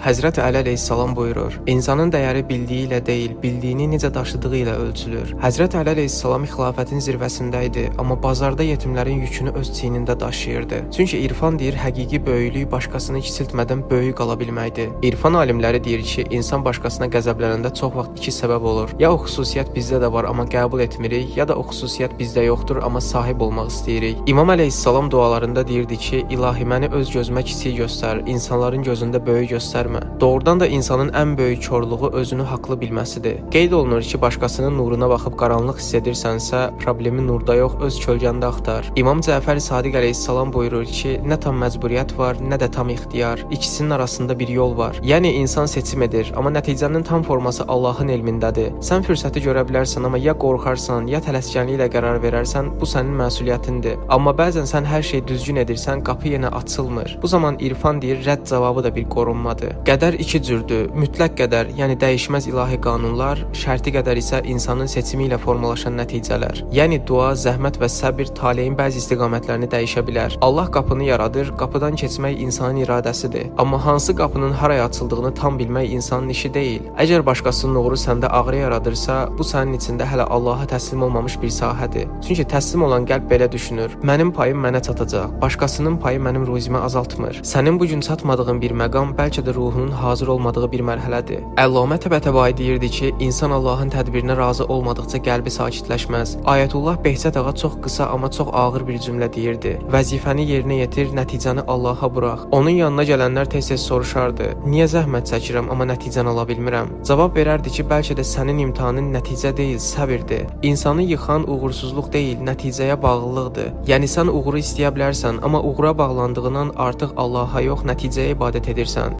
Həzrət Əli əleyhissalam buyurur: İnsanın dəyəri bildiyi ilə deyil, bildiyini necə daşıdığı ilə ölçülür. Həzrət Əli əleyhissalam xilafətin zirvəsində idi, amma bazarda yetimlərin yükünü öz çiynində daşıyırdı. Çünki irfan deyir, həqiqi böyüklük başqasını kiçiltmədən böyük qala bilməkdir. İrfan alimləri deyir ki, insan başqasına qəzəblənəndə çox vaxt iki səbəb olur. Ya o xüsusiyyət bizdə də var, amma qəbul etmirik, ya da o xüsusiyyət bizdə yoxdur, amma sahib olmaq istəyirik. İmam əleyhissalam dualarında deyirdi ki, İlahi, məni öz gözümə kiçik göstər, insanların gözündə böyük göstərmə. Doğrudan da insanın ən böyük korluğu özünü haqlı bilməsidir. Qeyd olunur ki, başqasının nuruna baxıb qaranlıq hiss edirsənsə, problemi nurda yox, öz kölgəndə axtar. İmam Cəfər Sadiq əleyhissalam buyurur ki, nə tam məcburiyyət var, nə də tam ixtiyar. İkisinin arasında bir yol var. Yəni insan seçim edir, amma nəticənin tam forması Allahın elmindədir. Sən fürsəti görə bilərsən, amma ya qorxarsan, ya tələskənliklə qərar verərsən, bu sənin məsuliyyətindir. Amma bəzən sən hər şeyi düzgün edirsən, qapı yenə açılmır. Bu zaman irfan deyir, rədd cavabı da bir qorunmadır. Qədər iki cürdür. Mütləq qədər, yəni dəyişməz ilahi qanunlar, şərti qədər isə insanın seçimi ilə formalaşan nəticələr. Yəni dua, zəhmət və səbir taleyin bəzi istiqamətlərini dəyişə bilər. Allah qapını yaradır, qapıdan keçmək insanın iradəsidir. Amma hansı qapının haraya açıldığını tam bilmək insanın işi deyil. Əgər başqasının uğuru səndə ağrı yaradırsa, bu sənin içində hələ Allaha təslim olmamış bir sahədir. Çünki təslim olan qəlb belə düşünür: Mənim payım mənə çatacaq, başqasının payı mənim ruzimi azaltmır. Sənin bu gün çatmadığın bir məqam bəlkə də ruhunun hazır olmadığı bir mərhələdir. Əllamə Təbətəbai deyirdi ki, insan Allahın tədbirinə razı olmadıqca qəlbi sakitləşməz. Ayətullah Behzət ağa çox qısa, amma çox ağır bir cümlə deyirdi: Vəzifəni yerinə yetir, nəticəni Allaha burax. Onun yanına gələnlər tez-tez soruşardı: Niyə zəhmət çəkirəm, amma nəticəni ala bilmirəm? Cavab verərdi ki, bəlkə də sənin imtahanın nəticə deyil, səbirdir. İnsanı yıxan uğursuzluq deyil, nəticəyə bağlılıqdır. Yəni sən uğuru istəyə bilərsən, amma uğura bağlandığından artıq Allaha yox, nəticəyə ibadət edirsən.